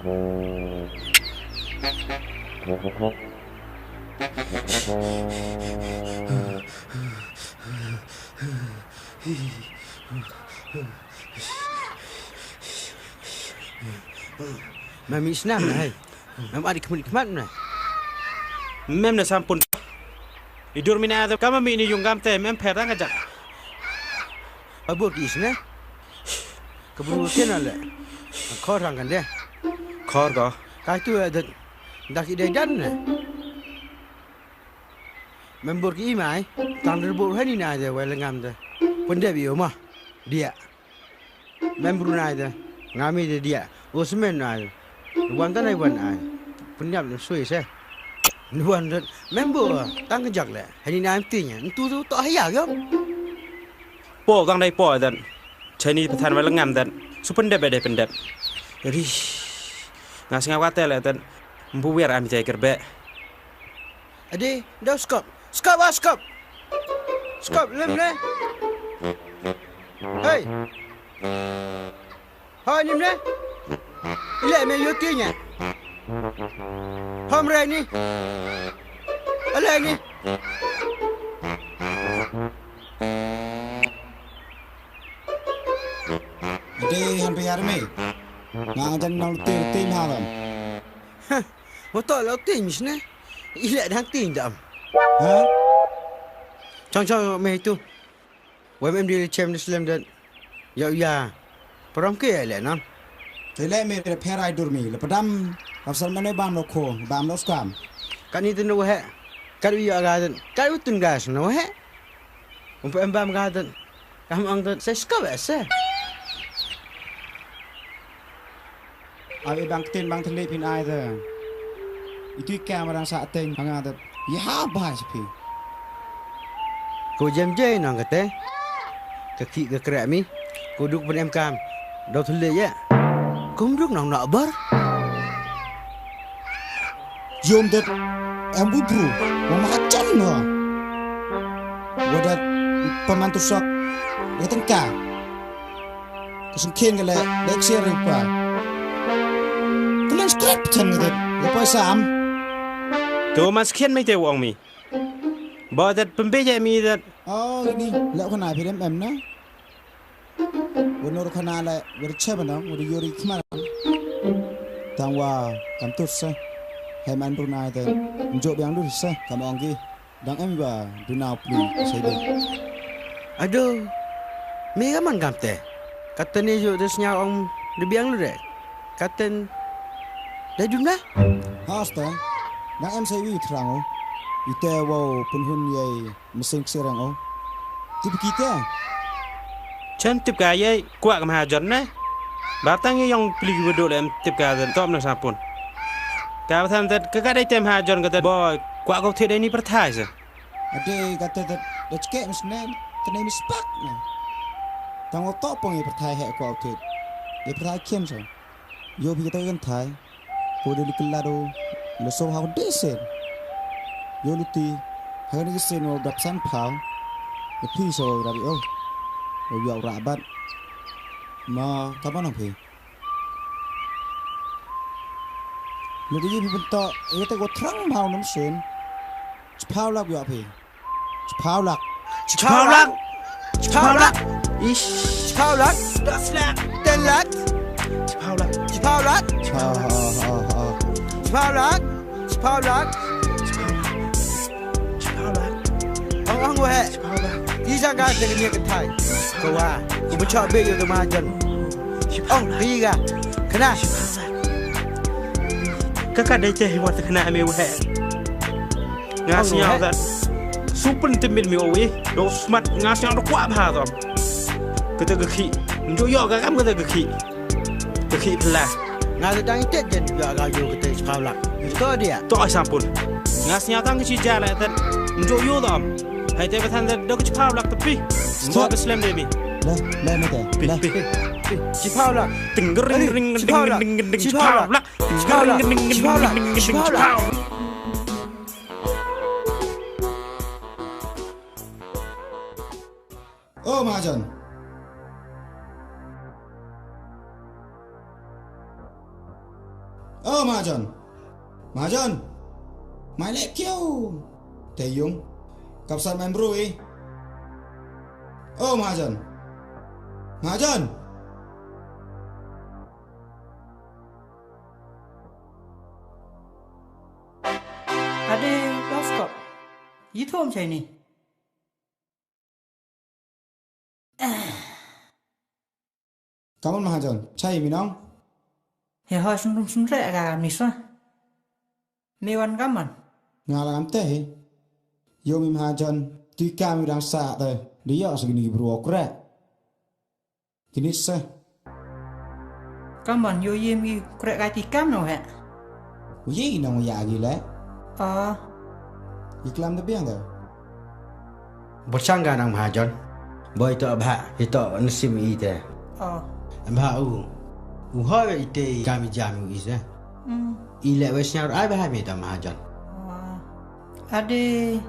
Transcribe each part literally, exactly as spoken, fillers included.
Mem mih snam na, hei. Mem adi khmih khmat na. Mem na sampun. I dur mina da kama mi ni yung gam te mem pher dang ajak. Abur ki isne. Ka bru ken ale. Khor rang kan de. Khor ko. Ka tu da dak i de dan ne. Mem bur ki imai. Tang der bur hani na de wele ngam de. Pun de bi uma. Dia. Mem bru nai da. Ngami da dia. O semen nai. Wan ta nai wan ai. Penyap na sui se. Wan da. Mem bu. Tang kejak le. Hani na em tinya. Entu tu tok haya gam. Po tang dai po dan. Chani pathan wala ngam dan. Su pendep dai pendep. Ri. Ngas ngawa tele dan. Mbu wer am jai kerbe. Ade, dau skop. Skop ah skop. Skop lem ne. Hei. Hoi nim ne. Ile me yo tinya. Hom re ni. Ale ni. Ade han pe yar me. Nga jan nang tir tim haram. Hah. Motor lo tinya sne. Ile dang tinya dam. Ha? Chong chong me tu. Wem em di le chem de slem de. Ya ya. Param ke ya le nan. Te le me de pherai dur mi le padam. Afsar mane bam lo kho bam lo skam. Kani te no he. Kadu ya ga de. Kadu tun gas no he. Um pe em bam ga de. Kam ang de se skap se. Abi bang ktien bang thylli phin ai te. Itu i kam rang sa teng hanga te. Ya ha bai sa phi. Ko jem je nang kate. Ka ki ka krek mi. Ko duk ban em kam. Dau thylli ya. Kum duk nang nak bar. Yom det. Em bu bru. Mama chan no. Wadat paman tusak. Wadat tengka. Ka sngkien ka leh, leh ksiar ri pa. Ka leh skrep chan ka det, ka poi sam. To ma sngkien mai te wong mi. Ba det pembe je mi det. Oh, ini leh khana phi dem em na. Wa nor khana leh, wa ri cheba na, wa ri yori khmar. Tang wa kam tut se. Hem an brunai te. Njo biang dur se, kam ong ki. Dang em ba duna pli ka sai dei. Ado. Me ka man kam te. Kata ne jo de snya ong de biang lu de. Katen de duna. Hasta. Dang em sai wi trang o. Ite wow penhun yei mesing ksirang o. Tip kita. Chan tip ka yei. Kwah ka mahajon ne. Ba tang ïa ïong pli ki ba duk lem tip ka don tom na sapun. Ka ba than tet ka ka dei tem hajon ka tet boy kwah ko thied dei ni pyrthai sa. Ade ka tet tet da chke mis ne. Tene mis pak ne. Tang o to pong ïa pyrthai he kwah ko thied. Ïa pyrthai kien sa. Yo bi ka tet kan thai. Ko de likil lado le so ha ko de sen. Yo luti ha ni sen wo dap san phaw. Ko phi so rabi o. Wo yo rabat. Ma ka ba nang phi. Lu de yi phi bento ye te ko thrang phaw nam sen. Phaw lak yo phi. Chiphaw lak. Chiphaw lak. Chiphaw lak. Ish. Chiphaw lak. Das lak. Ten lak. Chiphaw lak. Chiphaw lak. Chiphaw lak. Chiphaw lak. Chiphaw lak. Ang ang weh. Chiphaw lak. Ija ga de ni ka thai. Ko wa. Ko bu cha be yo de ma jan. Ang bi ga. Kana. Ka ka de che hi wa te kana me weh. Nga sñiaw dat. Su pyntip mit mi o wi. Do smat nga sñiaw do kwah bha to. Kata ka khi. Njo yo ka kam kata ka khi. Ka khi pla. Nga da dang tet jen yo ka yo kata chiphaw lak. To dia. To ai sampun. Nga sñiaw tang ka chi ja la tet. Njo yo dam. Hai te ba than da do ka chiphaw lak tapi. Mo ka slem de mi. La la mate. Pi pi. Chiphaw lak. Ting ring ring ring ring ring chiphaw lak. Chiphaw lak. Chiphaw lak. Chiphaw lak. O mahajon. Oh, Mahajon. Mahajon. Mai lek kiew. Te yung. Kap sat main bru i. Oh, Mahajon. Mahajon. Ade, doskop. Yithom chai ni. Kamon Mahajon, chai mi nong? He hoi sum sum sum re ga mi sa. Mi wan kamon. Nga la ngam te he. Yo mi Mahajon, tu kam mi dang sa te. Dia sa gini bru okre. Kini sa. Kamon yo ye mi okre ka ti kam no he. Ye nong ya gi le. Ah. Iklam de biang de. Berchang ga nang Mahajon. Boy to bha, ito nasim ite. Oh. Bha u. U hoi ite kami jam u ise. Hmm. Ile wes nyar ai bha mi to Mahajon. Wah. Ade.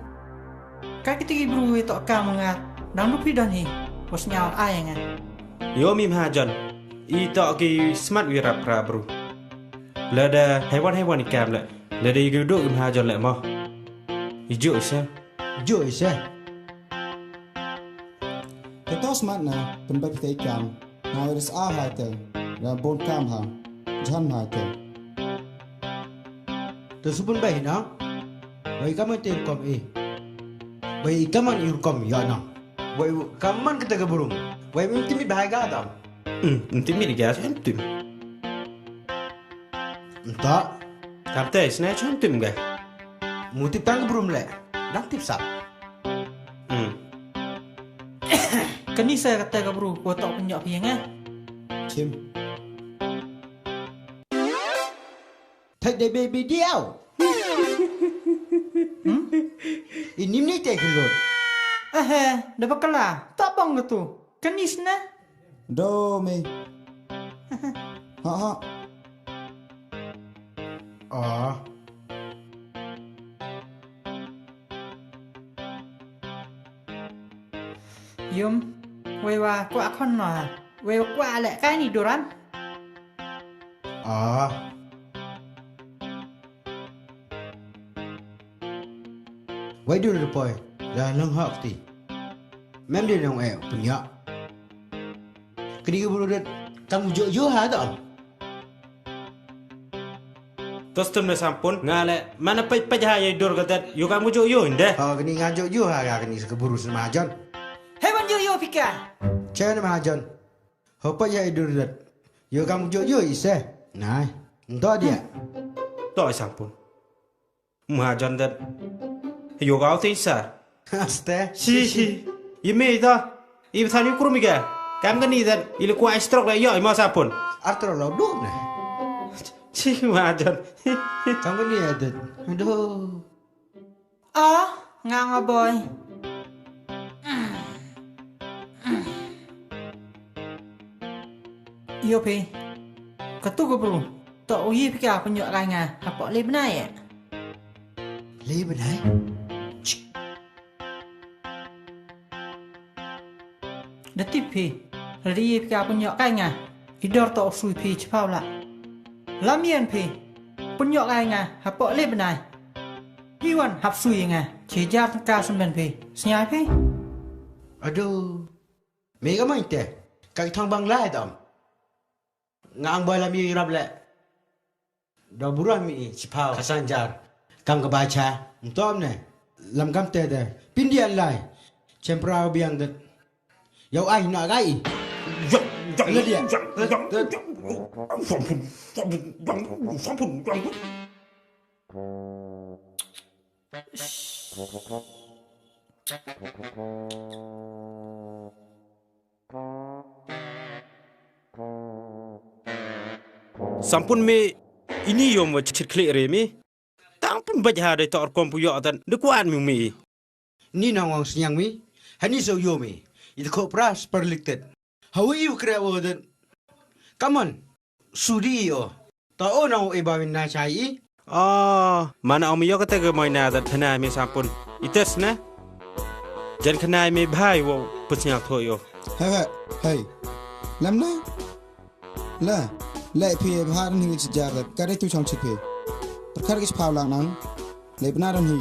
Ka kiti ki bru ito kam nga. Dang dupi don hi. Wes nyar ai nga. Yo mi Mahajon. Ito ki smat wi rap ra bru. Lada haiwan haiwan i kam le. Lada i gudu i Mahajon le mo. I ju ise. Ju ise. Te to smat na pynbait te i kam. Na ris a hai te. La bon kam ha. Jan hai te. Te su pynbait na. Wai kamon te kom i. Wai kamon i kom ya na. Wai kamon kata ka burum. Wai mim timit bahai ga dam. Hmm, mim timit ga sen tim. Nta. Kam te sne chun tim ga. Mu tip tang brum le. Dang tip sap. Hmm. Kani sa kata ka bru ko tok penyok phi nga. Chim. Thai dei baby diau. Hmm? Inim ni te kelut. Eh, eh, da bakala. Tak bang tu. Kani sna. Do me. Ha ha. Ah. Yum. Wei wa kwa khon no. Wei wa kwa le kai ni duran. Ah. Wei dur poi la nang hok ti. Mem de nong e punya. Kri buru det kam jo jo ha to. Tostum ne sampun nga le mana pej pej ha ye dur gadet yo kam jo yo inde. Ha kni nga jo jo ha ga kni se buru se majon. He ban jo yo pika. Che ne majon. Hopa ya idur dat. Yo kam jo jo ise. Nai. Ndo dia. To ai sampun. Mahajon dat. Yo gau te isa. Aste. Si si. Ime ida. Ibe thani kurum iga. Kam gani dat. Ile kwa stroke la yo ima sampun. Artro lo du ne. Si mahajon. Kam gani adat. Aduh. Oh, nga nga boy. Yo phi. Katu ko bru. To uyi phi ka penyok kai nga. Hapo le benai ya. Le benai. Da tip phi. Ri phi ka punyok kai nga. Idor to sui phi chipau la. Lam yen phi. Punyok kai nga hapo le benai. Iwan hap sui nga. Chejar ka semen phi. Snyai phi. Aduh. Me ka main te. Ka thong bang lai dam. Nga ang boy lam yu rap le. Da burah mi i chipau ka sanjar. Kam ka bacha. Ntom ne. Lam kam te de. Pindi an lai. Chempra biang det. Yau ai na gai. Yang yang le dia. Yang yang yang. Sampun sampun yang sampun yang. Sampun me ini yom wa chit klik re me. Tang pun baj ha dai tor kom pu yo atan de kuan mi me. Ni nang wang snyang mi. Hani so yo mi. Ita ko pras perliktet. Hawi u kre wo den. Come on. Sudi o. Ta o nang e ba win na chai i. Ah, mana om yo kata ke mai na dat thana mi sampun. Itas na. Jan khana mi bhai wo put snyang tho yo. Hey, hey, hey. Lam na. La. Leh phi bha rynhi ki jar, ka dei tu chong chit phi. Pyrkhat ki chiphaw lang nang. Leh bna rynhi.